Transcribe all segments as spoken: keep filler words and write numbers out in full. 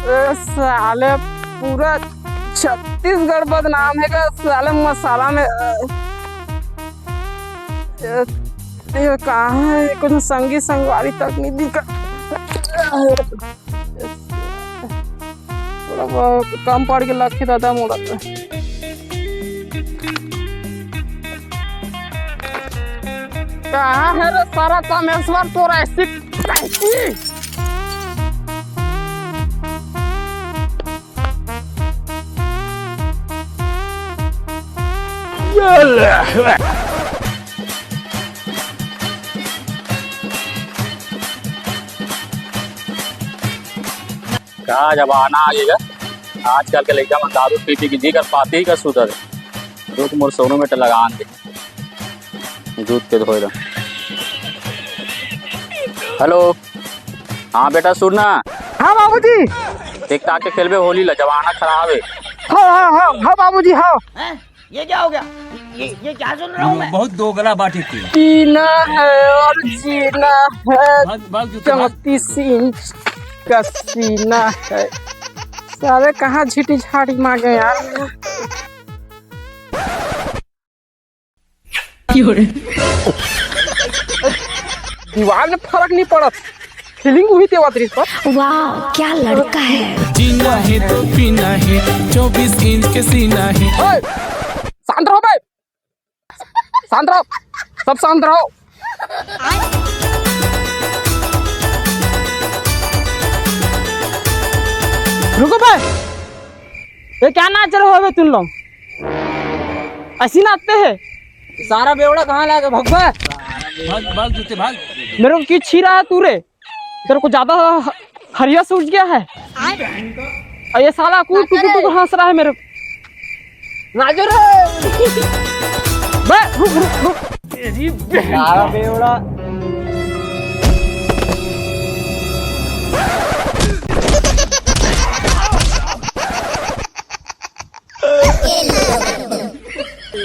ए, साले पूरा छत्तीसगढ़ बदनाम हे गा साले मसाला में। ए, ये कहाँ हे? कुछ संगी संगवारी तक नहीं दिखा। थोड़ा बहुत कम पड़ के लगथे दादा मोला तो। कहाँ हे रे सारा कामेश्वर तोर ऐसी कैसी? ये ले। का जमाना आ गे गा। आजकल के लइका मन दारू पी पी के जी कर पाती ही का सुधर। रुक मोर सोनू में लगान दे। दूध के धोए ला। हेलो। हाँ बेटा सुन ना। हाँ बाबूजी। देख ताके खेलबे होली ला, जमाना खराब हे। हाँ, हाँ, हाँ, हाँ बाबूजी, हाँ। हैं? ये क्या हो गया? ये, ये क्या सुन रहा हूँ मैं? बहुत दोगला बाटे तू। पीना है और जीना है। भाग, भाग, जूते भाग। चौंतीस इंच का सीना है। साले कहाँ झीटी झाटी मार गए यार। दीवार में फरक नहीं पड़त, फीलिंग वही देवत रही पर। वाह, क्या लड़का है। जीना है तो पीना है, चौबीस इंच के सीना है। ओए, शांत रहो बे, शांत रहो, सब शांत रहो। रुको बे, ये क्या नाच रहे हो बे तुम लोग? ऐसी नाचते हैं? सारा बेवड़ा कहाँ लागे भगवा? भाग, भाग जूते, भाग। मेरे को क्यों छीरा है तू रे? तेरे को ज्यादा ह-, हरिया सूझ गया है। और ये साला कूद टुक टुक हंस रहा है मेरे। राजू रे। बे, रुक, रुक, रुक। तेरी बहन सारा का। बेवड़ा।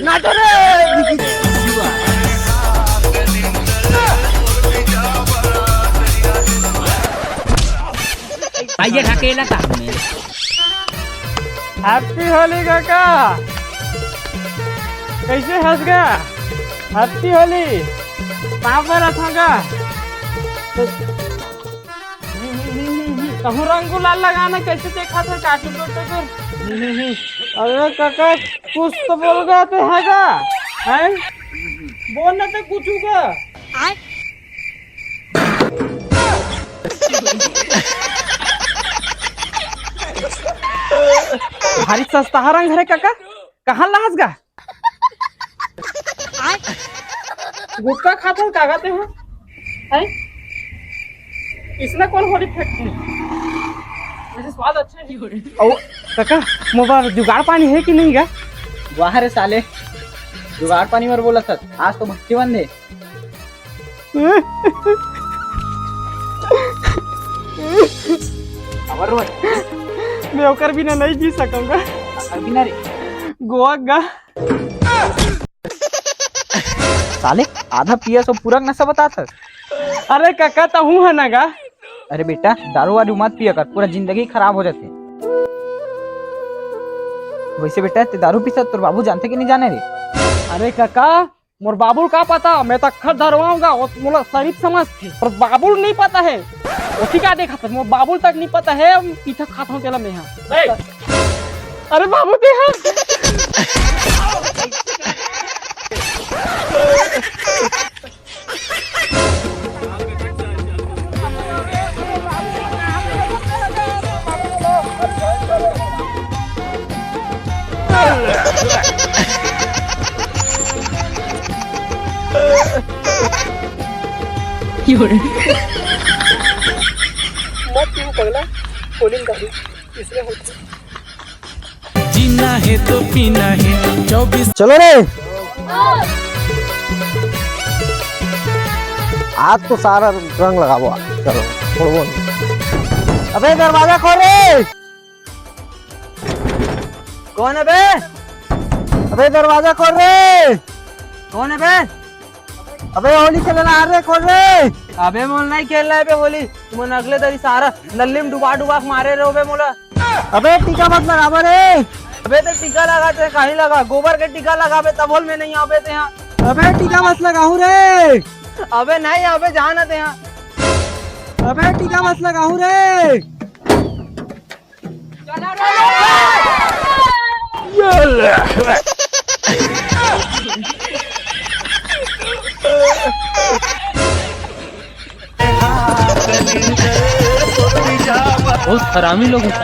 नाचो रे। आइए ढकेला का। Happy होली काका। कैसे हंस गया? Happy होली। कहाँ पर रखा? कहूँ रंग गुलाल लगाना, कैसे देखा था काकी को तो फिर? अरे काका, कुछ तो बोल गया तो है का? हैं? बोल ना तो कुछ का। भारी सस्ता रंग हरे काका, कहाँ लास गा? गुटखा खाता है, क्या खाते हो? हैं? इसमें कौन होली फेंकते हैं? वैसे स्वाद अच्छा है। ओ, काका, मोबाइल जुगाड़ पानी है कि नहीं गा? वाह रे साले, जुगाड़ पानी मर बोला था, आज तो भक्ति बंद है। अबर रोज। मैं ओकर बिना नहीं जी सकूंगा। ओकर बिना रे। गोवा गा। साले, आधा पिया सो पूरा नशा बतात हस। अरे काका, तहूँ है ना गा। अरे बेटा, दारू वारू मत पिया कर, पूरा जिंदगी खराब हो जाते। वैसे बेटा, ते दारू पीसा तोर बाबू जानते कि नहीं जाने रे? अरे काका, मोर बाबू का पता, मैं तो अक्खर धरवाऊंगा, वो मोला शरीफ समझ, पर बाबू नहीं पता है। ओती का देखा था, मोर बाबू तक नहीं पता है, हम पीता खाता हूँ, चला मैं यहाँ। अरे बाबू दे हाँ। मत पीऊ पगला, कोलिन दारू इसलिए होती। जीना है तो पीना है, चौबीस। चलो रे, आज तो सारा रंग लगाबो। चलो, छोड़बो नहीं। अबे दरवाजा खोल रे। कौन है बे? अबे दरवाजा खोल रे। कौन है बे? अबे होली खेलना आ रे, खोल रे। अबे मोला नहीं खेलना हे बे होली। तुमन अगले दरी सारा नल्ली में डुबा डुबा के मारे रहो बे मोला। अबे टीका मत लगाबे रे। अबे ते टीका लगाते हैं, कहीं लगा, गोबर के टीका लगाबे तब होल में नहीं आबे ते यहाँ। अबे टीका मत लगाहू रे। अबे नहीं आबे, जाना ते यहाँ। अबे टीका मत लगाहू रे। बहुत हरामी लोग हैं।